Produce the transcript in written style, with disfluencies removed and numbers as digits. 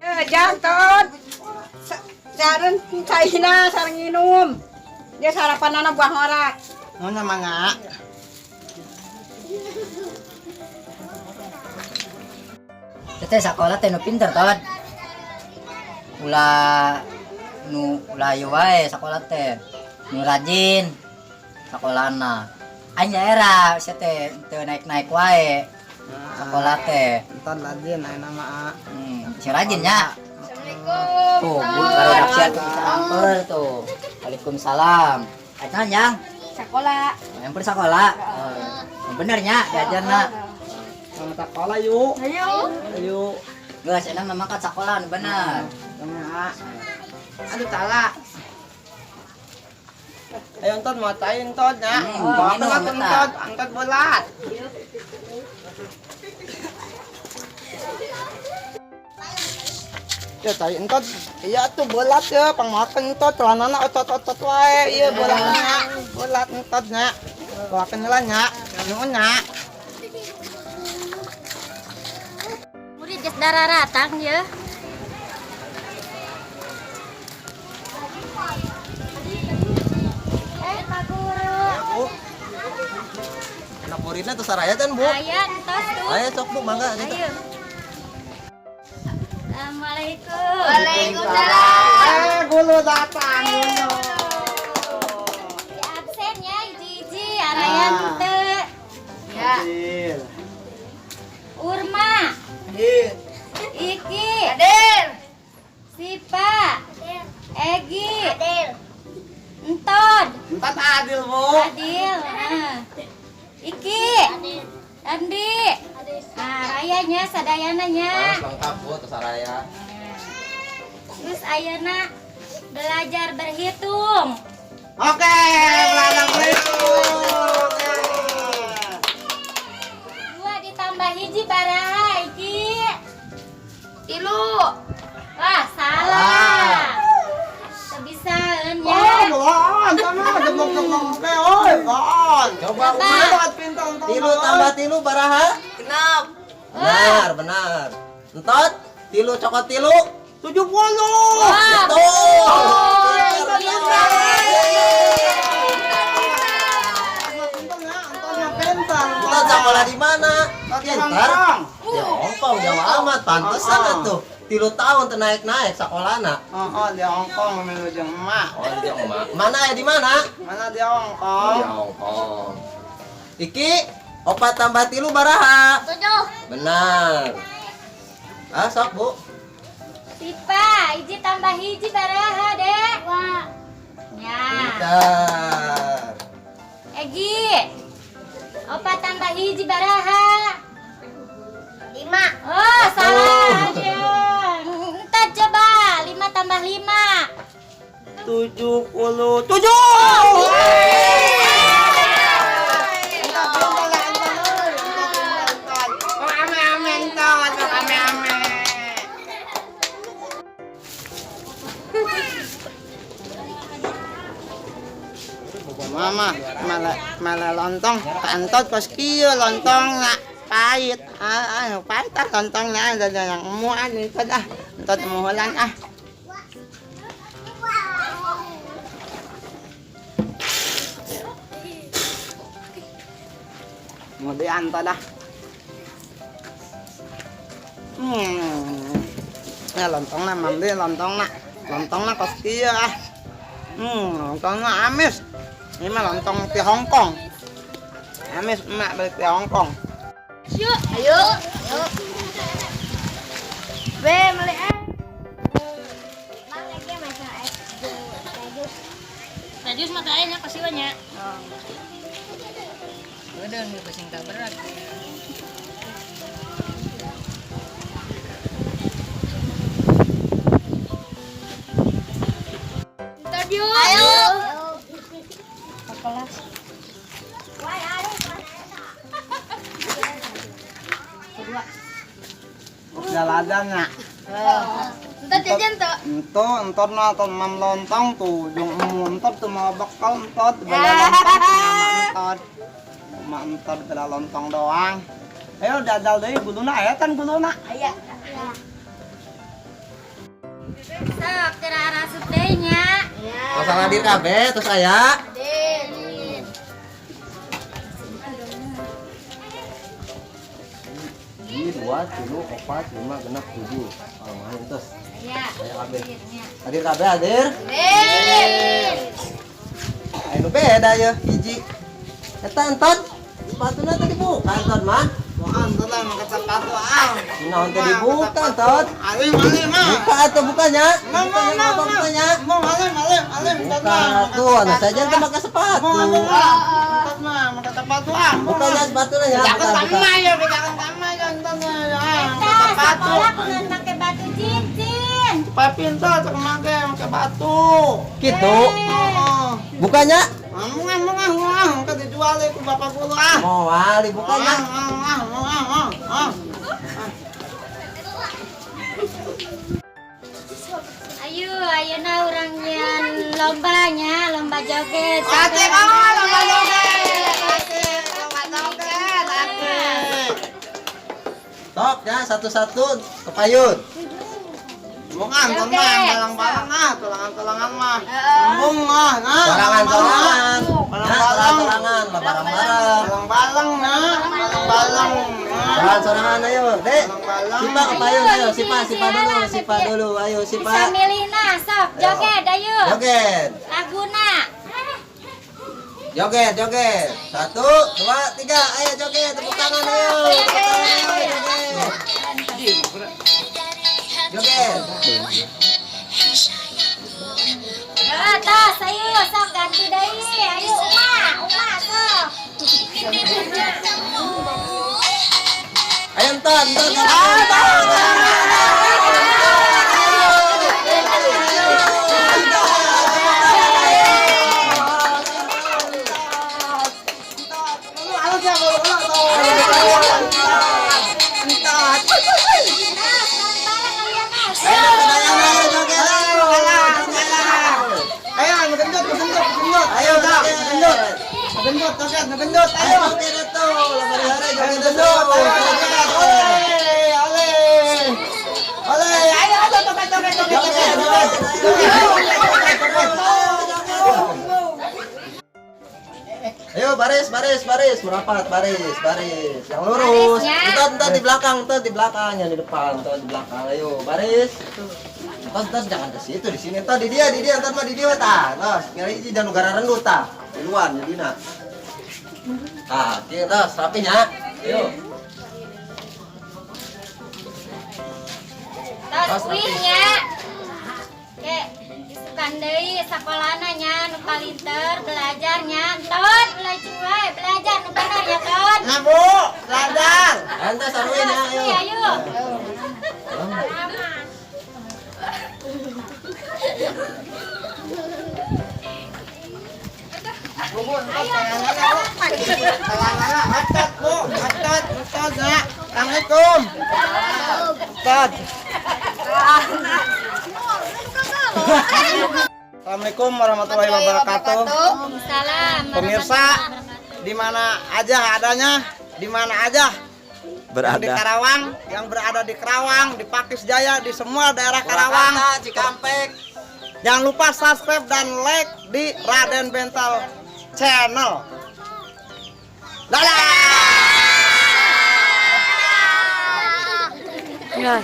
Eh, jangan sareng caina sareng minum. Dia sarapan anak buah ngora. Mau nama nggak? Teteh sekolah teh nu pinter ton. Ulah nu ulah ieu wae sekolah teh. Nu rajin sekolahna. Aing era sia teh teu naik-naik wae sekolah teh. Entar rajin aya nama A. Si rajin nya. Assalamualaikum. Tuh, bu barudak sia tuh bisa ampel tuh. Waalaikumsalam. Eta yang Sekolah. yang sekolah. Oh, bener nya diajarna. Sama sekolah yuk. Ayo. Ayo. Geus enak memang kan sekolah nu bener. Sama A. Aduh salah. Ayo entot mau cai entot ya. Hmm, Entot minum, entot entot bolat. Ya cai entot. Iya tuh bolat ya, pangmakan entot celanana otot-otot wae. Iya bolatnya. Bolat entotnya. Bawakeun heula nya. Nuhun nya. Murid geus dararatang ya. Eh, Pak Guru. Bu. Anak muridnya tuh saraya kan, Bu? Aya entos tuh. Ayo sok Bu, mangga gitu. Ayo. Assalamualaikum. Eh, gulu datang gulu. Di absen ya hiji-hiji araya henteu. Ya. Urma. Iki. Hadir. Sipa. Egi. Enton. Entot adil, Bu. Adil. Nah. Iki. Andi. Nah, rayanya sadayana nya. Harus lengkap Bu tuh saraya. Terus ayeuna belajar berhitung. Oke, belajar berhitung. Dua ditambah hiji baraha Iki. Tilu. Wah, salah. Teu bisaeun Oh, nya. bohong, sama geblok-geblok oke, oi, bohong. Coba Coba. Mana pintar entot. Tilu tambah tilu baraha? Genap. Benar, benar. Entot, tilu cokot tilu. 70. Wah, Betul. Betul. Pintar. Pintar ya, entotnya pintar. Entot sekolah di mana? Di Pintar. Hongkong. Di Hongkong jauh amat, pantesan Oh, oh. atuh. Tilu tahun teu naik-naik sekolahna. Oh, di Hongkong menuju emak. Oh, di emak. Mana ya di mana? Mana di Hongkong? Di Hongkong. Iki, opat tambah tilu baraha? 7. Benar. Ah, sok Bu. Sipa, hiji tambah hiji baraha, Dek. Ya. Pintar. Egi. Opat tambah hiji baraha. 5. Oh, salah aja. Entar coba, 5 tambah 5. 77. Ame-ame entot, ame-ame. Mama, malah malah lontong, pantot pas kieu lontong nak pahit. Ah, ah, pahit ah lontongnya ada yang emu ah entot ah, entot muhulan ah. Mau diantar dah. Ya lontongna mandi lontongna. Lontongna kos kieu ah. Lontongna amis. Ini mah lontong di Hong Kong. Amis emak balik di Hong Kong. Yuk. Ayo. Ayo. Be, beli ah. Mang lagi masak es jus. Rajus mah kayaknya kasih nya. Udah nu basing berat. Entar yuk. Ayo. Kelas. Kedua. Jaladan ya. Entar jajan tuh. Ento, entot na entot mam lontong tuh, jeung emu entot tuh mau bekal entot, bela lontong tuh nama entot. Cuma entot bela lontong doang. Ayo dadal deui guluna aya kan guluna. Aya. Sok teu rasup deui nya. Tos hadir kabeh, tos aya. Hadir. 1, 2, 3, 4, 5, 6, 7. Oh, main terus. Aya. Aya kabeh. Hadirnya. Hadir kabeh, hadir. Hadir. Aya nu beda ya, hiji. Eta entot, sepatuna teh dibuka entot mah. Bukan, entot lah, make sepatu ah. Naon teh dibuka entot? Alim, alim ah. Buka atuh bukanya. Mau, mau, Bukanya mau, apa mau. bukanya? Mau, alim, alim, alim. Entot Buka mah, tuh, make anu sepatu, saja teh ah. make sepatu. Mau, mau, ah. Entot mah, make sepatu ah. Mau, Bukanya ah. sepatuna ya, Jangan buka, buka. sama ya, jangan sama ya, entot mah, ya. Eta Make sepatu. sekolah kudu make batu cincin. Supaya pintar, cek make, make batu. Gitu. Oh. Bukanya? Ah, mau, ah, mau, ah, mau, ah. Engke dijual ku bapak guru ah. Moal dibukanya. Ah, ah, ah, ah, ah, ah. Ayo, ayeuna urang nyian lombanya, lomba joget. Asik, ah, lomba joget. Asik, lomba joget, asik. Sok ya, satu-satu kepayun. Bukan, Joget. tenang, balang-balang ah, tulangan-tulangan mah. Sambung ah, nah. Sorangan-sorangan. Nah, Balang-balang. sorangan, barang-barang. Balang-balang nah, balang-balang. Nah. Sorangan-sorangan ayo, Dek. Balang-balang. Sipa kepayun ayo, sipa, sipa dulu, sipa Ayo, dulu, ayo sipa. Bisa milih nah, sok joget ayo. Joget. Laguna. Joget, joget. 1, 2, 3. Ayo joget, tepuk tangan ayo. Tepuk tangan, ayo joget. Joget. Atas, ayo sok ganti deui. Ayo Uma, Uma sok. Ayo enton, enton. Ah, Halus ya, bulu tuh. Entot. Nah, bareng kalian nah. Ayo, Ayo, ngegendut, ngegendut, ngegendut. Ayo, joget, ngegendut. Ngegendut, joget, ngegendut, ayo. Ayo joget itu, lari-lari joget Ngegendut, ayo, joget. Oleh, oleh. Oleh, ayo, ayo, joget, joget, joget, joget, joget. Ayo baris, baris, baris, merapat, baris, baris. Yang lurus. Barisnya. Entar, entar di belakang, entar di belakang, yang di depan, entar di belakang. Ayo, baris. Entar, entar jangan ke situ, di sini. Entar di dia, entar mah di dia tah. Tos, ngari hiji dan negara rendu tah. Di luar jadina. Tah, kieu tos, rapinya. Ayo. Tos uih nya. Ke isukan deui sakolana nya nu palinter belajarnya. Entot belajar wae, belajar nu bener ya, Ton. Nah, Bu, belajar. Entar saruin ya, Tos, ayo. uih, ayo. Bu, Bu, entot tanganana, Bu. Tanganana, otot, Bu. Otot, otot, ya. Assalamualaikum. Otot. Assalamualaikum warahmatullahi wabarakatuh. Waalaikumsalam. Pemirsa, di mana aja adanya, di mana aja yang di Berada. Karawang, yang berada di Karawang, di Pakis Jaya, di semua daerah Karawang. Purwakarta, Cikampek. Jangan lupa subscribe dan like di Raden Bental Channel. Dadah! Ya.